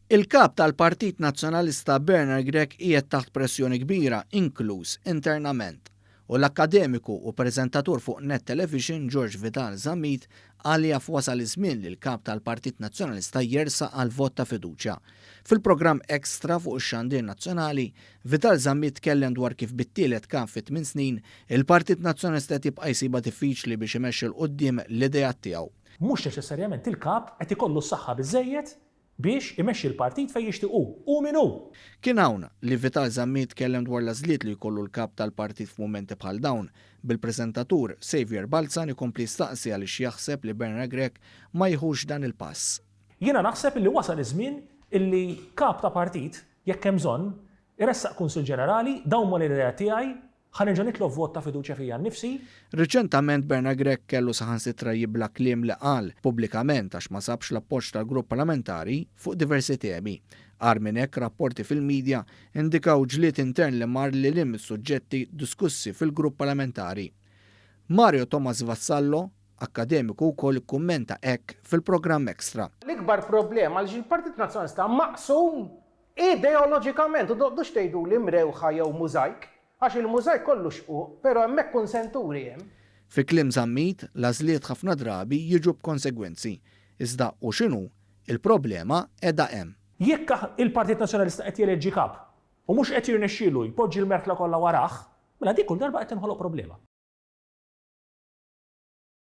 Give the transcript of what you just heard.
Il-Kap tal-Partit Nazzjonalista Bernard Grech qiegħed taħt pressjoni kbira inkluż internament u l-akkademiku u preżentatur fuq Net Television George Vidal Zammit qal li jaf wasal iż-żmien li l-Kap tal-Partit Nazzjonalista jersaq għal vot ta' fiduċja. Fil-programm Extra fuq ix-Xandir Nazzjonali, Vidal Zammit tkellem dwar kif bit-tielet kap fi tmien snin, il-Partit Nazzjonalista qed jibqa' jsibha diffiċli biex imexxi 'l quddiem l-ideat tiegħu. Mhux neċessarjament il-Kap qed ikollu s-saħħa biżżejjed biex imexxi l-partit fejn jixtieq hu, hu min hu. Kien hawn li Vital Zammit tkellem dwar l-għażliet li jkollu l-Kap tal-partit f'mumenti bħal dawn, bil-preżentatur Saviour Balzan ikompli jistaqsi għaliex jaħseb li Bernard Grech ma jieħux dan il-pass. Jiena naħseb illi wasal iż-żmien illi Kap ta' partit, jekk hemm bżonn, iressaq Kunsill Ġenerali, dawn huma l-ideat tiegħi, Ħa nerġa' nitlob vot ta' fiduċja fija nnifsi. Riċentament Bernard Grech kellu saħansitra jibla' kliem li qal pubblikament għax ma sabx l-appoġġ tal-grupp parlamentari fuq diversi temi. Agħar minn hekk rapporti fil-media indikaw ġlied intern li mar lil hinn mis-suġġetti diskussi fil-grupp parlamentari. Mario Thomas Vassallo, akkademiku wkoll ikkummenta hekk fil-programm Extra. L-ikbar problema għaliex il-Partit Nazzjonalista maqsum ideoloġikament u toqgħdux tgħiduli mrewħa jew mużajk. Għax il-mużajk kollu xquq, pero hemmhekk kunsenturi hemm. Fi kliem Zammit, l-għażliet ħafna drabi jiġu b'konsegwenzi. Iżda hu x'inhu, il-problema qiegħda hemm. Jekk il-Partit Nazzjonalista qed jeleġġi kap u mhux qed jirnexxielu jpoġġi l-merħla kollha warah, mela dik kull darba qed tinħoloq problema.